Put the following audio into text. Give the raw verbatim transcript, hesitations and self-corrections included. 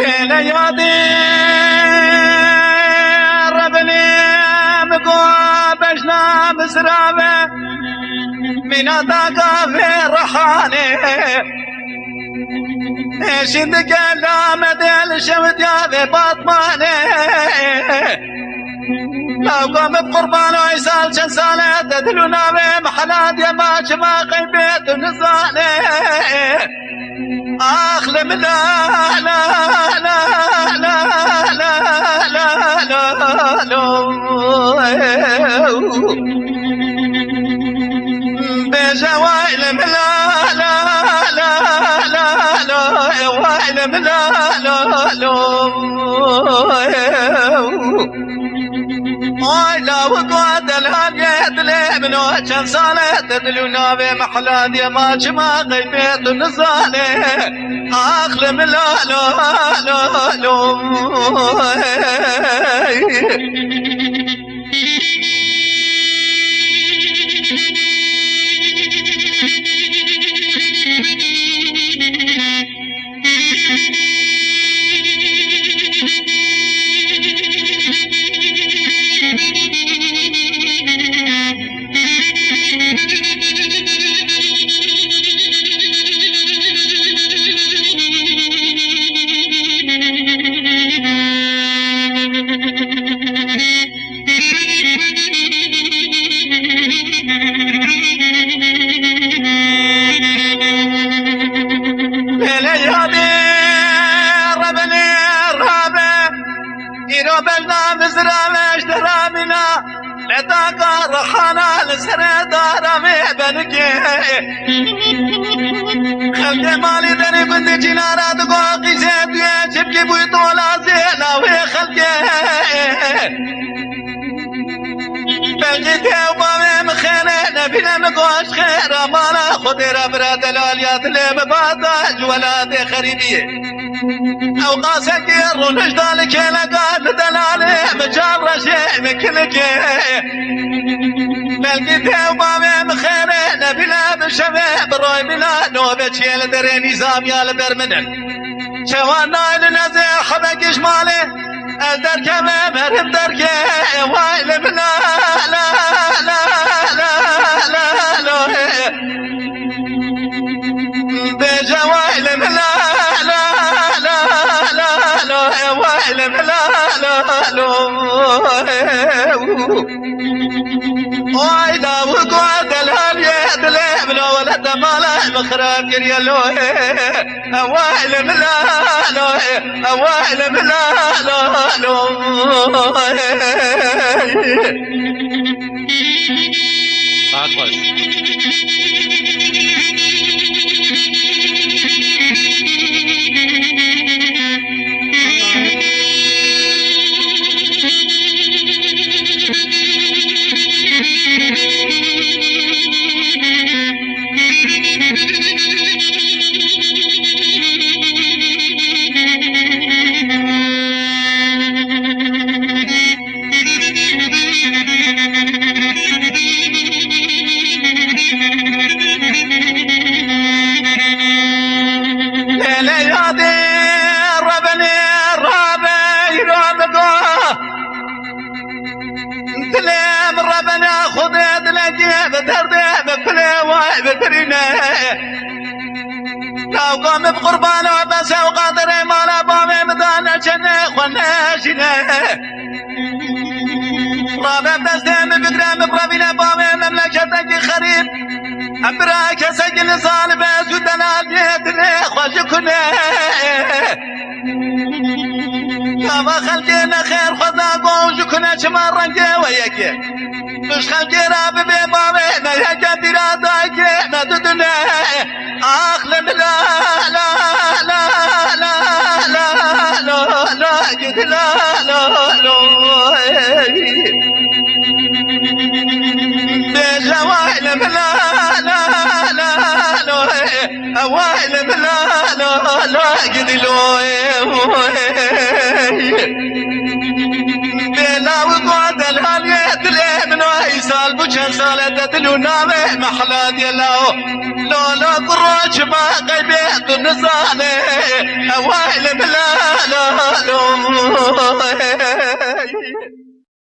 Lêle yadê Rebinê min go bejna min zirave, mîna daga vê rehanê. Ê şîndike lamedê li şewitiya vê Batmanê. Navka min bi qurban o, ê sal çend sal e te dil û navê mihela diye ma çima qeybê tu nizanê. Ax li min la, la, la, la, la, la, la, lo. Bêje way li min la, la, la, la, la, way li min la, la, lo. Oy lawik o delalê dilê min o, çend sal e te dil û navê mihela diye ma çima qeybê tu nizanê. Ax li min la, la, la, lo. Lêle yadê Rebinê rabe, îro bejna min zirave ji deramîna, li daga rehana li serê dara vê belkê. Xelkê malê derê gundê cînara digo qîzê duyê çipkî bûy dolazê lawê xelkê. Belkî tê û bavê min xêrê nebîne, min goş xêra mala Xwedê re bira delaliya dilê min bata ji welatê xerîbiyê. Ew qasekê rûnişda li kêleka li delalê min çav reşê min kilikê. Belkî tê û bavê min xêrê nebîne, bi şevê bi roy bîna nobetçiyê li derê nîzamiya li ber min in. Çawa nayê li nezê hebekî ji malê, ez derkevim herim derkê, way li min la, la, la, la, la, lo. Bêje way li min la, la, la, la, la, lo, way li min la, la, lo. Oy lawik o delalê dilê min o, welat mala min xirab kiriye lo. Way li min la, lo, way li min la, lo, lo. Saet xweş. Lêle yadê Rebinê rabe îro min go. Dilê min Rebena Xwedê dilekê bi derdê bi kulê way bi birîne. Lawka min bi qurban o, bes ew qadirê mala bavê min da neçene xwe neşîne. Rabe destê min bigre, min birevîne bavê memleketekî xerîb. Em bira kesekî li zalibe zû delal bê dilê xwe ji kune. Ava xelkê nexêr xweza gon ji kune çima rengê we yekê. Tu ji xelkê re bibê bavê me yeke bîra dayikê me didine. Ax li min la la la la la la la la gidi la la lo. Bêje way li min la la la lo. Eway li min la la la gidi lo. Bêla û dua delal ye dilê min o, îsal bû çend sal e te dil û navê mehla diye lao. Lolo kuro çima qeybê tu nizane. Eway li min la la lo.